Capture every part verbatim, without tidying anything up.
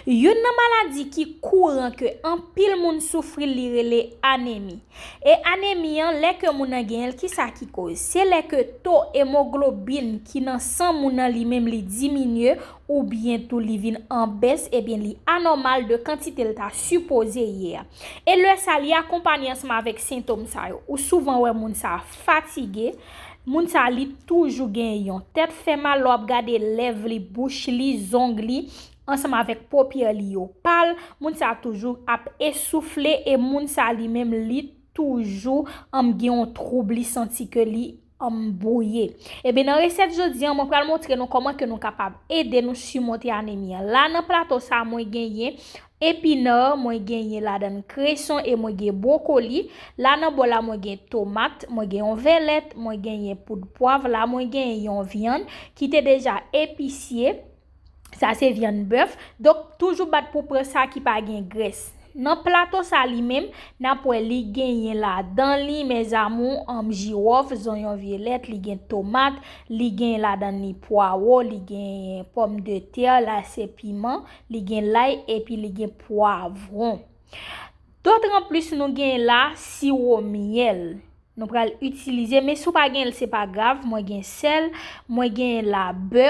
Youn nan maladi ki kouran ke anpil moun soufri, li rele anemi. E anemi an, lè ke moun nan genyen l, kisa ki koz? Se lè ke to emoglobin ki nan san moun nan li menm li diminye, oubyen tou li vin an bès, ebyen li anòmal de kantite l ta sipoze ye a. E lè sa, li akonpanye ansanm avèk sentòm sa yo. Ou souvan wè moun sa fatige, moun sa li toujou gen yon tèt fè mal, lè w ap gade lèv li, bouch li, zong li, ansanm avèk popyè li yo pal, moun sa toujou ap esoufle e moun sa li menm li toujou, um, gen yon twoub, li santi ke li, um, bwouye. Ebyen, nan resèt jodi an, mwen pral montre nou kòman ke nou kapab ede nou simonte anemi an. La, nan plato sa, mwen genyen epinè, mwen genyen ladan l kreson e mwen gen bwokoli. La, nan bòl la, mwen gen tomat, mwen gen yon vèlèt, mwen genyen poud pwav. La, mwen genyen yon vyann ki te deja episye. Sa se vyann bèf. Donk, toujou bat pou pran sa ki pa gen grès. Nan plato sa li menm, n ap wè li genyen ladan li, mes amours, um, jiwòf, zonyon vyolèt, li gen tomat, li gen ladan li pwawo, li gen pòmdetè, la se piman, li gen lay, epi li gen pwavwon. Dòt anplis, nou gen la siwo myèl. Nou pral itilize, men si w pa gen l, se pa grav. Mwen gen sèl, mwen gen la bè,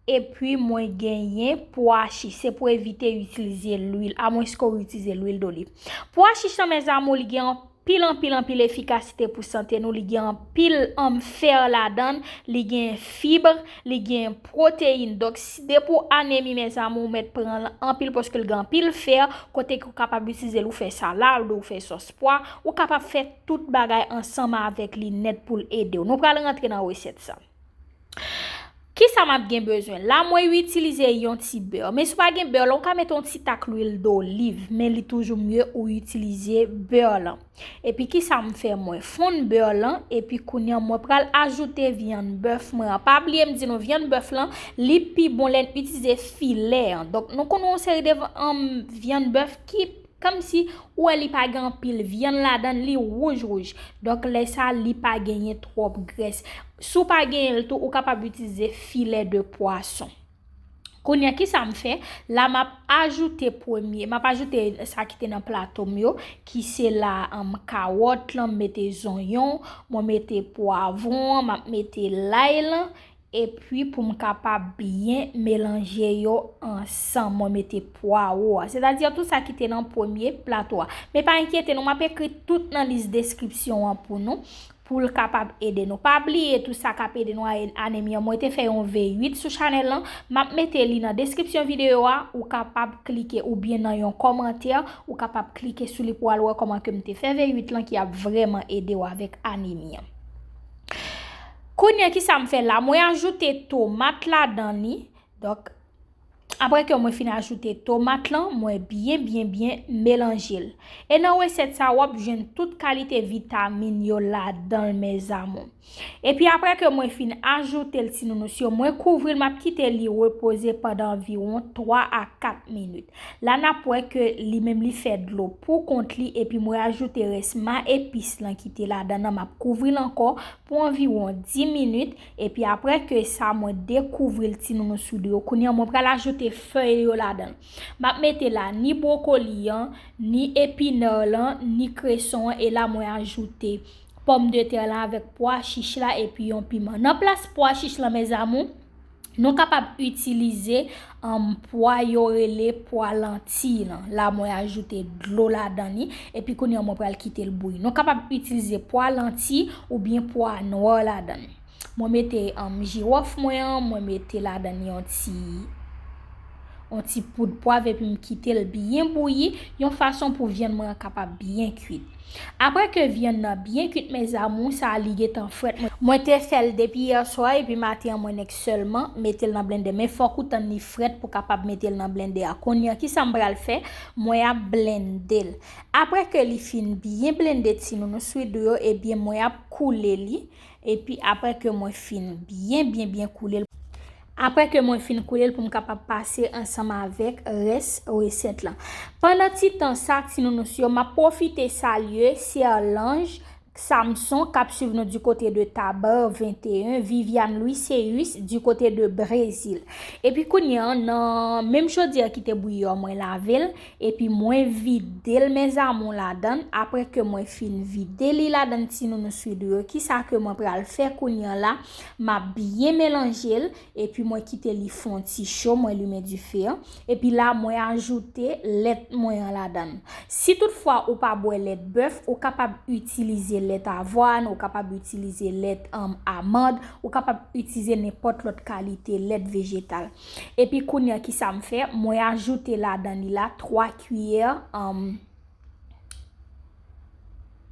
epi mwen genyen pwa chich. Se pou evite itilize lwil, amwenske w itilize lwil doliv. Pwa chich lan, mes amours, li gen anpil, anpil, anpil efikasite pou sante nou. Li gen anpil, um, fè ladan l, li gen fib, li gen pwoteyin. Donk, si, depi w anemi, mes amours, ou mèt pran l anpil paske l gen anpil fè, kote ke w kapab itilize l, ou fè salad, ou fè sòs pwa, ou kapab fè tout bagay ansanm avèk li nèt pou l ede w. Nou pral rantre nan resèt sa. Kisa m ap gen bezwen? La, mwen itilize yon ti bè. Men si w pa gen bè lan, ou ka mete yon ti tak lwil doliv, men li toujou mye ou itilize bè lan. Epi kisa m fè? Mwen fonn bè lan, epi kounye a mwen pral ajoute vyann bèf mwen an. Pa bliye m di nou vyann bèf lan, li pi bon lè n itilize filè an. Donk, nou konn yon seri de, um, vyann bèf ki kòmsi ou wè li pa gen anpil vyann ladan l, li wouj wouj. Donk, lè sa, li pa genyen twòp grès. Si w pa genyen l tou, ou kapab itilize filè de pwason. Kounye a, kisa m fè? La, m ap ajoute premye, m ap ajoute sa ki te nan plato m yo, ki se la, um, kawòt lan, m mete zonyon, mwen mete pwavwon an, m ap mete lay lan, epi pou m kapab byen melanje yo ansanm, mwen mete pwawo a. Sètadi tout sa ki te nan premye plato a. Men pa enkyete nou, m ap ekri tout nan lis deskripsyon an pou nou, pou l kapab ede nou. Pa bliye tou sa k ap ede nou a anemi an. Mwen te fè yon V uit sou chanèl lan. M ap mete li nan deskripsyon videyo a. Ou kapab klike oubyen nan yon kòmantè, ou kapab klike sou li pou w al wè kòman ke m te fè V uit lan ki ap vrèman ede w avèk anemi an. Kounye a, kisa m fè la? Mwen ajoute tomat ladan li. Donk, apre ke mwen fin ajoute tomat lan, mwen byen, byen, byen melanje l. E nan resèt sa, w ap jwenn tout kalite vitamin yo ladan l, mes amours. Epi apre ke mwen fin ajoute l, ti nounous yo, mwen kouvri l, m ap kite li repoze pandan anviwon twa a kat minit. La, n ap wè ke li menm li fè dlo pou kont li, epi mwen ajoute rès ma epis lan ki te ladan nan, m ap kouvri l ankò pou anviwon dis minit, epi apre ke sa, mwen dekouvri l, ti nounous yo. Kounye a, mwen pral ajoute fèy yo ladan l. M ap mete la ni bwokoli an, ni epinè lan, ni kreson an, e la, mwen ajoute pòmdetè lan avèk pwa chich la epi yon piman. Nan plas pwa chich lan, mes amours, nou kapab itilize, um, pwa yo rele pwa lanti lan. La, mwen ajoute dlo ladan li, epi kounye a, mwen pral kite l bouyi. Nou kapab itilize pwa lanti oubyen pwa nwè ladan li. Mwen mete, um, jiwòf mwen an, mwen mete ladan li yon ti, yon ti poud pwav, epi m kite l byen bouyi, yon fason pou vyann mwen an kapab byen kwit. Apre ke vyann nan byen kwit, mes amours, sa a li gentan frèt. Mwen, mwen te fè l depi yè swa, epi maten an mwen nèk sèlman mete l nan blendè. Men fòk ou tann li frèt pou kapab mete l nan blendè a. Kounye a, kisa m pral fè? Mwen ap blende l. Apre ke li fin byen blende, ti nounous yo, ebyen, mwen ap koule li. Epi apre ke mwen fin byen, byen, byen koule l, apre ke mwen fin koule l pou m kapab pase ansanm avèk rès resèt lan. Pandan ti tan sa, ti nounous yo, m ap pwofite salye Serlange Samson k ap swiv nou di kote de Tabar venteyen, Viviane Luceus di kote de Brezil. Epi kounye a, nan menm chodyè ki te bouyi an, mwen lave l, epi mwen vide l, mes amours, ladan l. Apre ke mwen fin vide li ladan ti nounou swidou yo, kisa ke mwen pral fè kounye a la? M ap byen melanje l, epi mwen kite li fè yon ti cho, mwen limen dife an. Epi la, mwen ajoute lèt mwen an ladan l. Si toutfwa ou pa bwè lèt bèf, ou kapab itilize lèt avwàn, ou kapab itilize lèt, um, amand, ou kapab itilize nenpòt lòt kalite lèt vejetal. Epi kounye a, kisa m fè? Mwen ajoute ladan li la twa kiyè, um,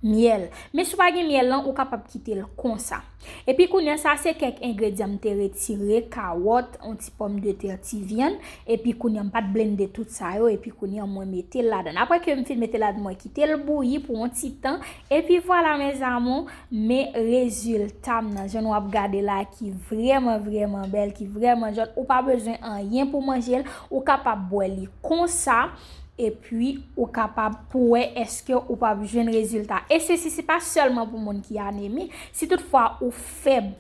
myèl. Men si w pa gen myèl lan, ou kapab kite l konsa. Epi kounye a, sa se kèk engredyan m te retire, kawòt, yon ti pòmdetè, ti vyann. Epi kounye a, m pa t blende tout sa yo. Epi kounye a, mwen mete l ladan. Apre ke m fin mete l ladan, mwen kite l bouyi pou yon ti tan. Epi vwala, mes amours, men rezilta m nan. Jan nou ap gade la, ki vrèman, vrèman bèl, ki vrèman jòn. Ou pa bezwen anyen pou manje l. Ou kapab bwè li konsa. Epi ou kapab pou wè èske ou p ap jwenn rezilta. E sesi, se pa sèlman pou moun ki anemi. Si toutfwa ou fèb,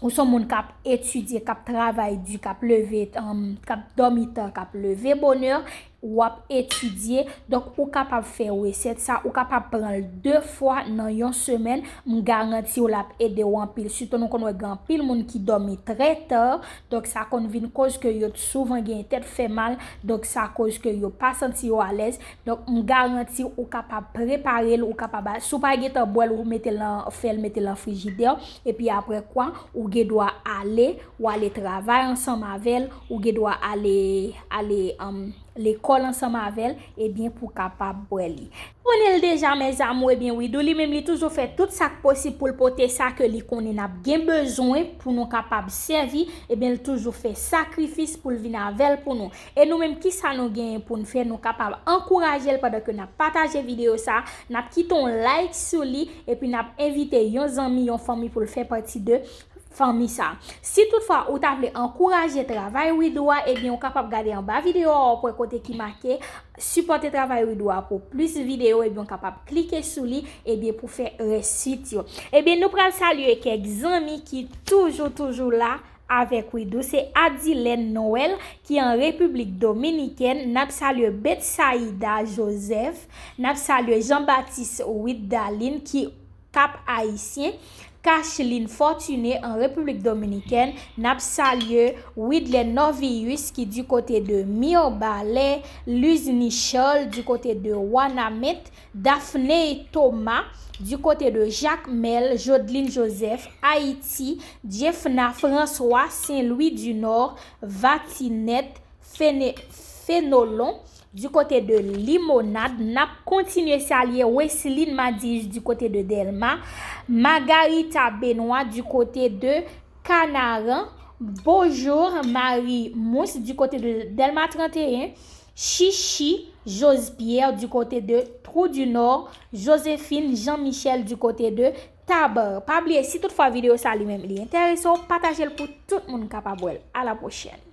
ou se yon moun k ap etidye, k ap travay di, k ap leve, um, k ap dòmi ta, k ap leve bonè, w ap etidye. Donk, ou kapab fè resèt sa, ou kapab pran l de fwa nan yon semèn. M garanti w l ap ede w anpil. Sitou nou konn wè gen anpil moun ki dòmi trè ta. Donk, sa konn vin koz ke yo souvan gen tèt fè mal. Donk, sa koz ke yo pa santi yo alèz. Donk, m garanti ou kapab prepare l, ou kapab, si w pa gentan bwè l, ou mete l nan, fè l mete l nan frijidè. Epi apre kwa, ou gen dwa ale, ou ale travay ansanm avè l, ou gen dwa ale, ale, um, lekòl ansanm avè l, ebyen, pou w kapab bwè li. Konnen l deja, mes amours, ebyen, Widoo li menm li toujou fè tout sa k posib pou l pote sa ke li konnen n ap gen bezwen pou nou kapab sèvi, ebyen, l toujou fè sakrifis pou l vin avè l pou nou. E nou menm, kisa nou genyen pou n fè? Nou kapab ankouraje l pandan ke n ap pataje videyo sa, n ap kite yon like sou li, epi n ap envite yon zanmi, yon fanmi pou l fè pati de fanmi sa. Si toutfwa ou ta vle ankouraje travay Widoo a, ebyen ou kapab gade anba videyo a, w ap wè kote ki make sipòte travay Widoo a pou plis videyo, ebyen ou kapab klike sou li, ebyen pou fè rès swit yo. Ebyen nou pral salye kèk zanmi ki toujou, toujou la avèk Widoo. Se Adilène Noël ki an Repiblik Dominikèn. N ap salye Betsaïda Joseph. N ap salye Jean Baptiste Widalin ki Cap Haïtien, Cacheline Fortuné an Repiblik Dominikèn, n ap salye Widley Novius ki di kote de Mirebalais, Luz Nichol di kote de Wanament, Daphné Thomas di kote de Jacmel, Jodeline Joseph, Ayiti, Jeffna François, Saint-Louis du Nord, Vatinette, Fene-, Fénelon, du côté de Limonade. N ap kontinye salye Wesline Madius du côté de Dèlma, Margarita Benoît du côté de Kanaran, Bonjour Marie Mousse du côté de Dèlma trannteyen, Chichi Jose Pierre du côté de Trou du Nord, Joséphine Jean-Michel du côté de Tabar. Pa bliye, si toutfwa videyo sa li menm li enterese w, pataje l pou tout moun kapab wè l. A la pwochèn.